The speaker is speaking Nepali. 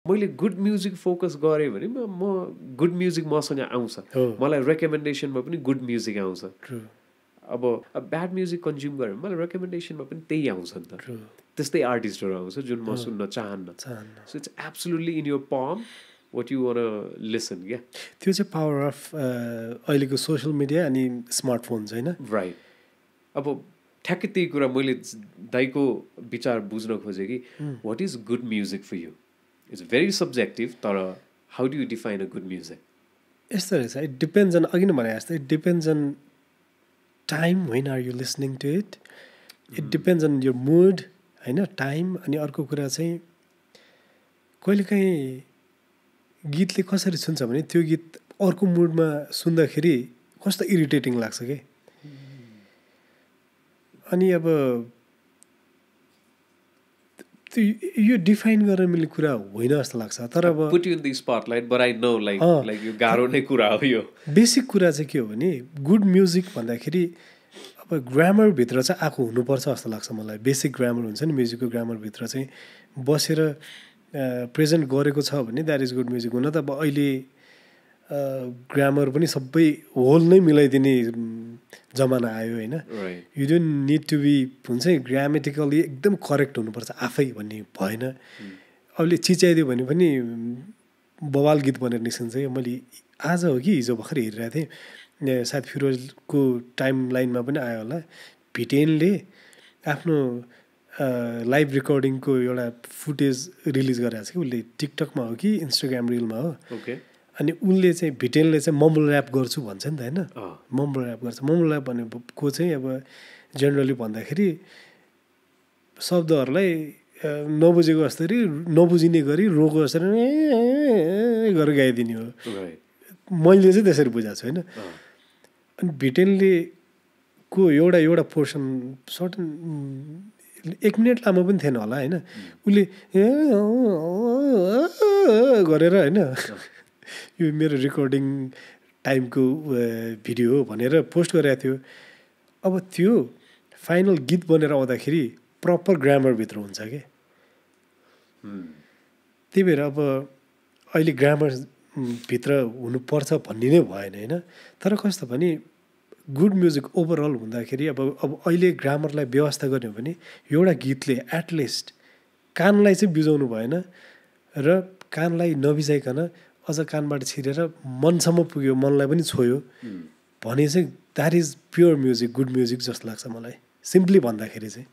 मैले गुड म्युजिक फोकस गरेँ भने म गुड म्युजिक मसँग आउँछ, मलाई रेकमेन्डेसनमा पनि गुड म्युजिक आउँछ। अब ब्याड म्युजिक कन्ज्युम गरेँ मलाई रेकमेन्डेसनमा पनि त्यही आउँछ नि त, त्यस्तै आर्टिस्टहरू आउँछ जुन म सुन्न चाहन्न। So it's absolutely in your palm what you want to listen। क्या त्यो चाहिँ पावर अफ अहिलेको सोसियल मिडिया अनि स्मार्टफोन्स होइन, राइट। अब ठ्याक्कै त्यही कुरा मैले दाइको विचार बुझ्न खोजेँ कि what is good music for you. It's very subjective, तर how do you define a good music? यस्तो रहेछ, इट डिपेन्ड्स अन, अघि नै भने जस्तो it depends on time when are you listening to it, it depends on your mood होइन, टाइम। अनि अर्को कुरा चाहिँ कहिलेकाहीँ गीतले कसरी सुन्छ भने त्यो गीत अर्को मुडमा सुन्दाखेरि कस्तो इरिटेटिङ लाग्छ कि। अनि अब यो डिफाइन गर्न मिल्ने कुरा होइन जस्तो लाग्छ। तर अब put you in the spotlight but I know like यो गाह्रो नै कुरा हो। यो बेसिक कुरा चाहिँ के हो भने गुड म्युजिक भन्दाखेरि अब ग्रामरभित्र चाहिँ आएको हुनुपर्छ जस्तो लाग्छ मलाई। बेसिक ग्रामर हुन्छ नि म्युजिकको, ग्रामरभित्र चाहिँ बसेर प्रेजेन्ट गरेको छ भने द्याट इज गुड म्युजिक। हुन त अब अहिले ग्रामर पनि सबै होल नै मिलाइदिने जमाना आयो होइन। You don't need to be हुन्छ नि ग्रामेटिकली एकदम करेक्ट हुनुपर्छ आफै भन्ने भएन। अहिले चिच्याइदियो भने पनि बवाल गीत बनेर निस्किन्छ क्या। मैले आज हो कि हिजो भर्खर हेरिरहेको थिएँ, सायद फिरोजको टाइम लाइनमा पनि आयो होला, भिटेनले आफ्नो लाइभ रेकर्डिङको एउटा फुटेज रिलिज गरेको छ कि उसले, टिकटकमा हो कि इन्स्टाग्राम रिलमा हो। अनि उनले चाहिँ भिटेनले चाहिँ मम्बल ऱ्याप गर्छु भन्छ नि त होइन, मम्बल ऱ्याप गर्छ। मम्बल ऱ्याप भनेको चाहिँ अब जेनरली भन्दाखेरि शब्दहरूलाई नबुझेको जसरी नबुझिने गरी रोको जसरी गरेर गाइदिने हो। मैले चाहिँ त्यसरी बुझाएको छु होइन। अनि भिटेनले को एउटा पोर्सन सर्टन 1 मिनट लामो पनि थिएन होला होइन, उसले गरेर होइन यो मेरो रेकर्डिङ टाइमको भिडियो हो भनेर पोस्ट गरेको थियो। अब त्यो फाइनल गीत बनेर आउँदाखेरि प्रपर ग्रामरभित्र हुन्छ क्या। त्यही भएर अब अहिले ग्रामरभित्र हुनुपर्छ भन्ने नै भएन होइन। तर कस्तो भने गुड म्युजिक ओभरअल हुँदाखेरि अब अहिले ग्रामरलाई व्यवस्था गर्ने हो भने एउटा गीतले एटलिस्ट कानलाई चाहिँ बिजाउनु भएन र कानलाई नबिजाइकन अझ कानबाट छिरेर मनसम्म पुग्यो, मनलाई पनि छोयो भने चाहिँ that is pure music, good music जस्तो लाग्छ मलाई सिम्पली भन्दाखेरि चाहिँ।